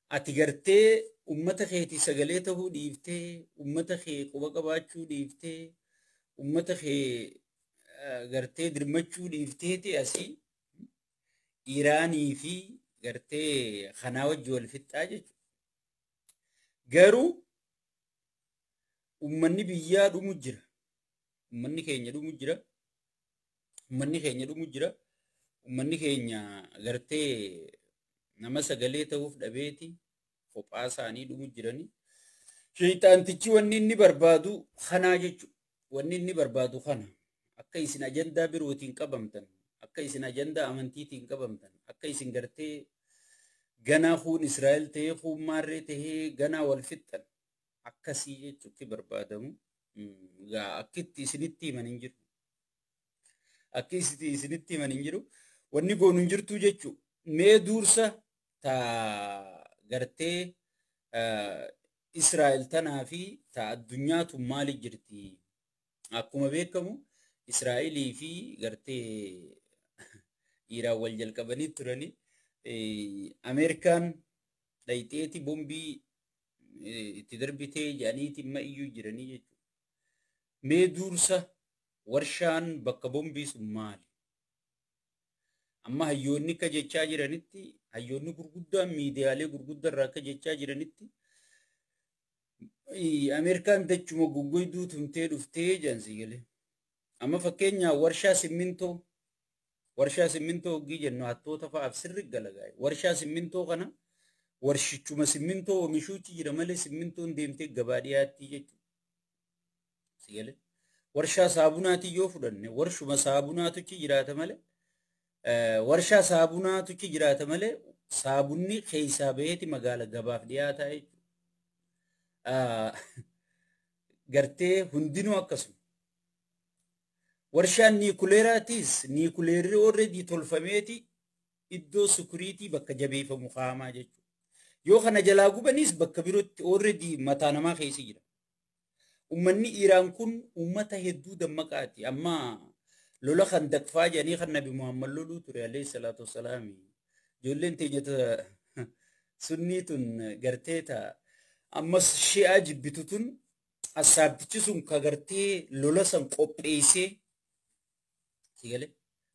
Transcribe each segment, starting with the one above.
Ati gartee ummata keetii sagalee ta'uu dhiiftee, ummata kee quba qabaachuu dhiiftee, ummata kee gartee dirmachuu dhiifteeti asii Iraanii fi gartee kanaa wajji wal fixxaa jechuudha. Garuu ummanni biyyaa dhumu jira. Ummanni keenya dhumu jira. Ummanni keenya dhumu jira. Ummanni keenya gartee nama sagalee ta'uuf dhabeeti kophaa isaanii dhumu jirani. Sheexaantichi wanni inni barbaadu kanaa jechuudha. Wanni inni barbaadu kana. Akka isin ajandaa birootiin qabamtan, akka isin ajandaa amantiitiin qabamtan, akka isin gartee ganaa kuun Israa'el ta'ee kuun maarree ta'ee ganaa wal fixxan akkasii jechuutti barbaadamu. Akkitti isinitti himan hin jiru. Akki isinitti himan hin jiru. Wanni goonu hin jirtu jechuudha. Mee dursa ta gartee Israa'el tanaa fi ta addunyaatu maali jirti? Akkuma beekamu Israa'elii fi gartee Iraan wal jalqabanii turani. Ameerikaan dhayxeeti bombii itti darbitee jedhaniiti imma iyyuu jiranii jechuudha. Mee dursa warshaan bakka bombii sun maali? Amma hayyoonni akka jechaa jiranitti, hayyoonni gurguddaan miidiyaalee gurguddaa irraa akka jechaa jiranitti, Ameerikaan dachuma goggoyduu tumtee dhuftee jedhan si galee. Amma fakkeenyaaf warshaa simmintoo hoggii jennu hattoota fa'aaf sirri galagaa. Warshaa simmintoo kana warshichuma simmintoo oomishuutti jira malee simmintoon deemtee gabaa dhiyaatti jechuudha. Si galee. Warshaa saabunaati yoo fudhanne, warshuma saabunaatuchi jiraata malee, warshaa saabunaatuchi jiraata malee saabunni keessaa baheeti magaala gabaaf dhiyaataa jechuudha. Gartee hundinuu akkasuma. Warshaan niikuleeraatiis niikuleerri already tolfameeti iddoo security bakka jabeeffamu kaa'amaa jechuudha. Yoo kana jalaa gubanis bakka birootti already mataa namaa keessa jira. Uummanni Iraan kun uummata hedduu dammaqaati. Amma lola kan daqfaa jedhanii kan Nabi Muhammad loluu ture alayhi salaatu wassalaami. Ijoolleen teenya sunnii tun gartee ta'a. Ammas shi'aa jibbitu tun assaabtichi sun ka gartee lola san qopheessee, sigalee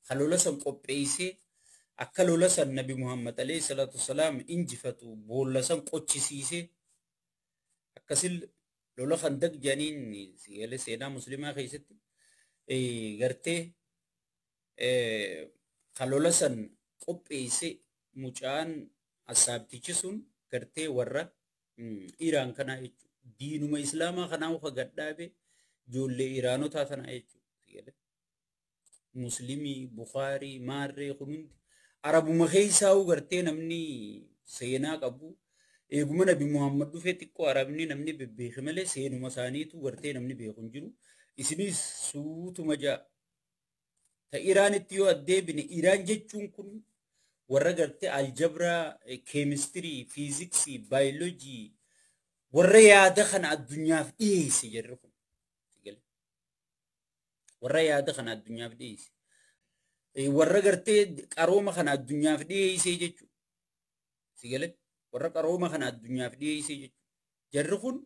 ka lola san qopheessee akka lola san Nabi Muhammad alayhi salaatu wassalaam injifatu boolla san qochisiisee, akkasin lola kan dag jedhaniin, sigalee, seenaa muslimaa keessatti gartee ka lola san qopheessee mucaan assaabtichi sun gartee warra Iraan kanaa jechuudha. Diinuma Islaamaa kanaa ufa gadhaabe ijoollee Iraanotaa tanaa jechuudha. Muslimii, Bukaarii, Maarree kun hundi Arabuma keessaa gartee namni seenaa qabu. Eeguma Nabi Muhammad dhufee xiqqoo Arabni namni bebbeeke malee seenuma isaaniitu gartee namni beeku hin jiru. Isinis suutuma ja'a. Ta Iraanitti yoo addeebine, Iraan jechuun kun warra gartee aljabraa, keemistirii, fiiziksii, baayoloojii warra yaada kana addunyaaf dhiyeesse jarri kun. Warra yaada kana addunyaaf dhiyeesse. Warra gartee qarooma kana addunyaaf dhiyeesse jechuudha. Sigalee, warra qarooma kana addunyaaf dhiyeesse jechuudha. Jarri kun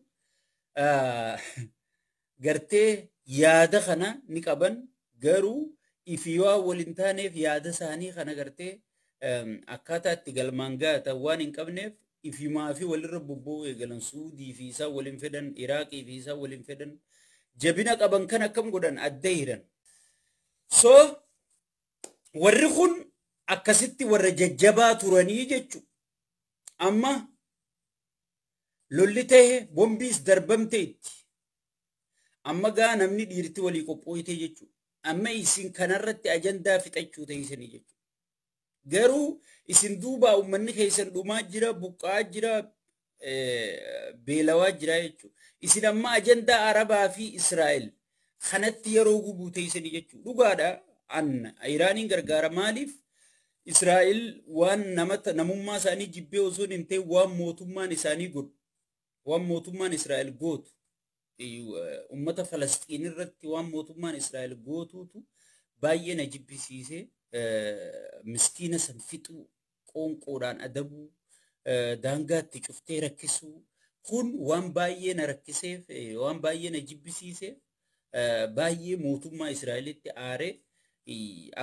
gartee yaada kana ni qaban, garuu ifii waan wal hin taaneef yaada isaanii kana gartee akkaataa itti galmaan ga'atan waan hin qabneef ifimaa fi walirra bobba'uu eegalan. Suudii fi isaan waliin fedhan, Iraaqii fi isaan waliin fedhan, jabina qaban kan akkam godhan adda hiran. So warri kun akkasitti warra jajjabaa turanii jechuudha. Amma lolli ta'e bombiis darbamte itti. Amma gaa namni dhiirti walii qophooyte jechuudha. Amma isin kanarratti ajandaa fixachuu ta'isanii jechuudha. Garuu isin duuba uummanni keessan dhumaa jira, buqqaa jira, beelawaa jira jechuudha. Isin amma ajandaa Arabaa fi Israa'el kanatti yeroo gubuu ta'isanii jechuudha. Dhugaadha. An Iraaniin gargaara. Maaliif? Israa'el waan namata namummaa isaanii jibbee osoo hin ta'in waan mootummaan isaanii godhu, waan mootummaan Israa'el gootu, ummata Falasxiin irratti waan mootummaan Israa'el gootuutu baay'ee na jibbisiise. Miskiina san fixuu, qoonqoodhaan adabuu, Daangaatti cuftee rakkisuu kun waan baay'ee na rakkiseef, waan baay'ee na jibbisiiseef, baay'ee mootummaa Israa'elitti aaree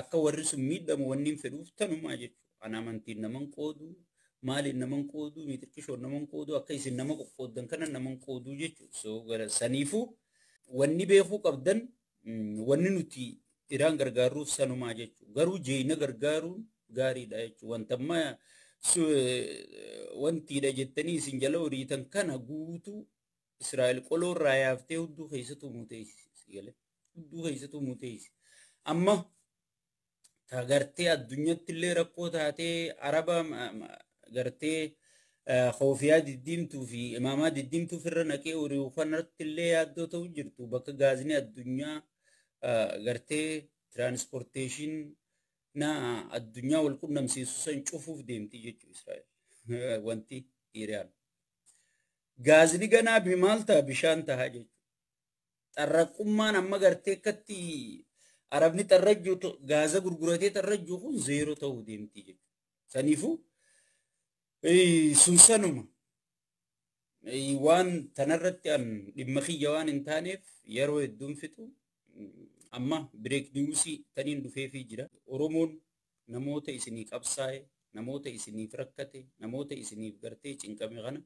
akka warri sun miidhamu wanni hin fedhuuf tanumaa jechuudha. Ana amantiin naman qoodu, maaliin naman qoodu, mixiqqishoon naman qoodu, akka isin nama qoqqooddan kana naman qoodu jechuudha. So saniifuu wanni beekuu qabdan wanni nuti Iraan gargaaruuf sanumaa jechuudha. Garuu jeena gargaaruun gaariidha jechuudha. Wanta amma wantiidha jettanii isin jala horiitan kana guutuu Israa'el qoloo irraa yaaftee hudduu keessattuu muteessi. Hudduu keessattuu muteessi. Amma gartee addunyatti illee rakkoo taatee Araba gartee koofiyaa diddiimtuu fi imaamaa diddiimtuu firra naqee horii kanarratti illee yaaddoo ta'u jirtu bakka gaazni addunyaa gartee tiraanspoorteeshin na addunyaa wal qunnamsiisu san cufuuf deemti jechuudha Israa'el. Wanti Iraan. Gaazni ganaa maal ta'a bishaan ta'a jechuudha. Xarraqummaan amma gartee akkatti Arabni xarrajju gaaza gurguratee xarrajju kun zeeroo ta'uu deemti jechuudha. Saniifuu sun sanuma waan tanarratti an dhimma kiyya waan hin taaneef yeroo hedduun fixu amma break newsii taniin dhufeefii jira. Oromoon namoota isinii qabsaa'e, namoota isiniif rakkate, namoota isiniif gartee cinqame kana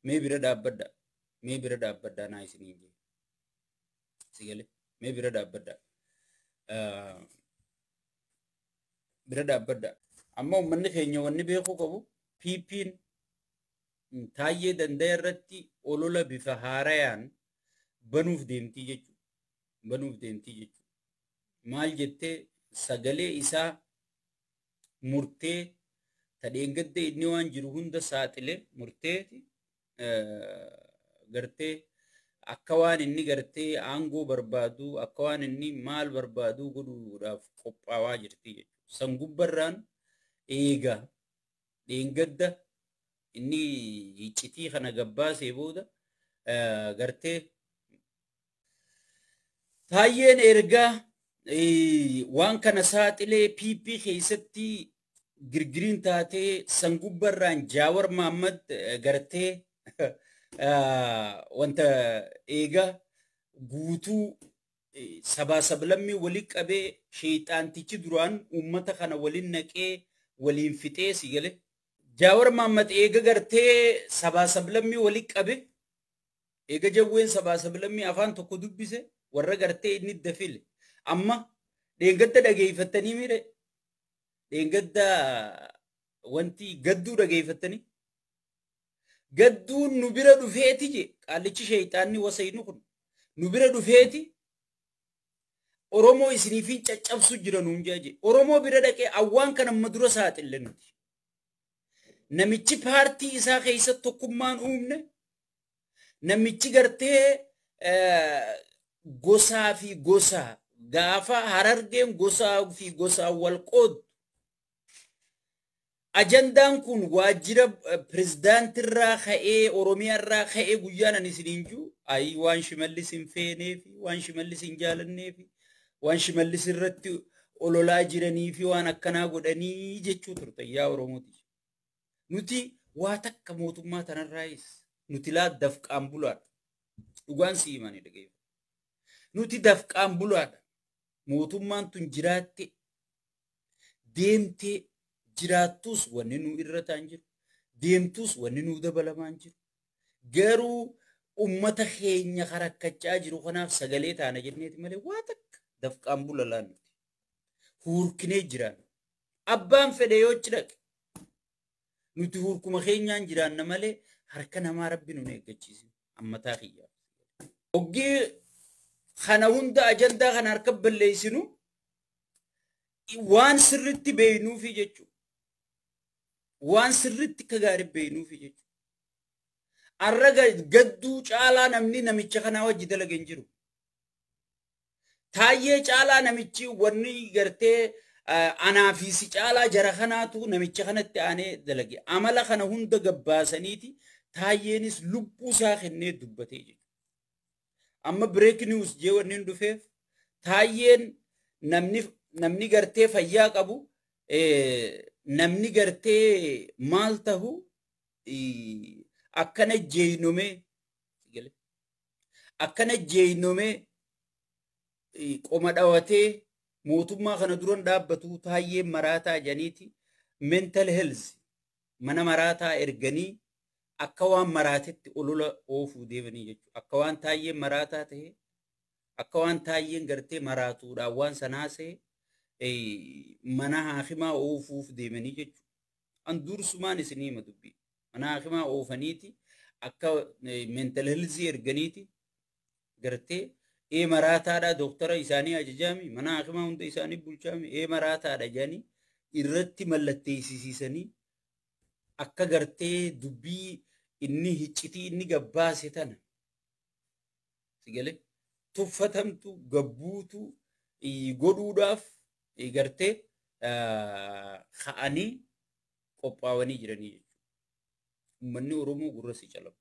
mee bira dhaabbadha. Mee bira dhaabbadha naa isiniin jee. Sigale mee bira dhaabbadha. Bira dhaabbadha. Amma uummanni keenya wanni beekuu qabu PP'n Taayyee Danda'aa irratti olola bifa haarayaan banuuf deemtii jechuudha. Banuuf deemtii jechuudha. Maal jettee sagalee isaa murtee tadheengadde inni waan jiru hunda saaxile murteeti gartee akka waan inni gartee aangoo barbaadu akka waan inni maal barbaadu godhuudhaaf qophaawaa jirti jechuudha. San gubbarraan eega dheengadda inni iccitii kana gabbaasee booda gartee Taayyeen ergaa waan kana saaxilee PP keessatti girgiriin taatee san gubbarraan Jaawar Mahaammad gartee wanta eega guutuu sabaa sablammii waliin qabee sheexaantichi duraan uummata kana waliin naqee waliin fixee si gale. Jaawar Mahaammad eega gartee sabaa sablammii waliin qabe eega jawween sabaa sablammii afaan tokko dubbise warra gartee inni dafile. Amma dheengadda dhageeffattanii miire dheengadda wanti gadduu dhageeffattanii gadduun nu bira dhufeeti je qaallichi sheexaanni wasayinu kun nu bira dhufeeti Oromoo isiniifin caccabsu jira nuun jee Oromoo bira dhaqee awwaan kan amma dura saaxille nuti. Namichi paartii isaa keessatti tokkummaan uumne namichi gartee gosaa fi gosaa gaafa Harargeen gosaa fi gosaa wal qooddu. Ajandaan kun waajjira pirezidaantirraa ka'ee Oromiyaarraa ka'ee guyyaan ani isiniin jiru ayi waan Shimallis hin feenee fi waan Shimallis hin jaalannee fi waan Shimallis irratti ololaa jiranii fi waan akkanaa godhanii jechuu turte yaa Oromooti. Nuti waa takka mootummaa tanarraayis nuti laa dafqaan bulaadha. Dhugaan si himanii dhageeffa. Nuti dafqaan bulaadha. Mootummaan tun jiraatte deemtee jiraattus wanni nu irra ta'an jiru. Deemtus wanni nu dabalamaan jiru. Garuu uummata keenya rakkachaa jiru kanaaf sagalee taana jenneeti malee waa takka dafqaan bula laannuti. Huurkinee jiraan. Abbaan fedhe yoo dhaqe nuti huurkuma keenyaan jiraanna malee harka namaa rabbi nu eeggachiisin ammataa kiyyaa. Hoggii kana hunda ajandaa kana harka balleessinu waan sirritti beeynuufi jechuudha. Waan sirritti akka gaarii beeynuufi jechuudha. Arra gadduu caalaa namni namicha kanaa wajji dalage hin jiru. Taayyee caalaa namichi wanni gartee anaa fi si caalaa jara kanaatu namicha kanatti aanee dalage. Amala kana hunda gabbaasaniiti taayyeenis lubbuu isaa kennee dubbatee jechuudha. Amma break news jee wanni hin dhufeef taayyeen namni gartee fayyaa qabu namni gartee maal tahu Akkana jeenomee, akkana jeenomee, qoma dhawatee mootummaa kana duran dhaabbatu Taayyeen maraataa jedhaniiti mental health mana maraataa erganii akka waan maraatetti olola oofuu deemanii jechuudha. Akka waan Taayyeen maraataa ta'e, akka waan Taayyeen gartee maraatuudhaan waan sanaa ta'e mana haakimaa oofuuf deemanii jechuudha. An dursumaan isinii hima dubbii. Mana haakimaa oofaniiti akka mental health erganiiti gartee ee maraataadha, dooktara isaanii ajajaami, mana haakimaa hunda isaanii bulchaami, ee maraataadha jedhanii irratti mallatteessisiisanii akka gartee dubbii inni hiccitii inni gabbaase tana sigalee tuffatamtu gabbuutu godhuudhaaf gartee ka'anii qophaa'anii jiranii jechuudha. Uummanni Oromoo gurra si calabu.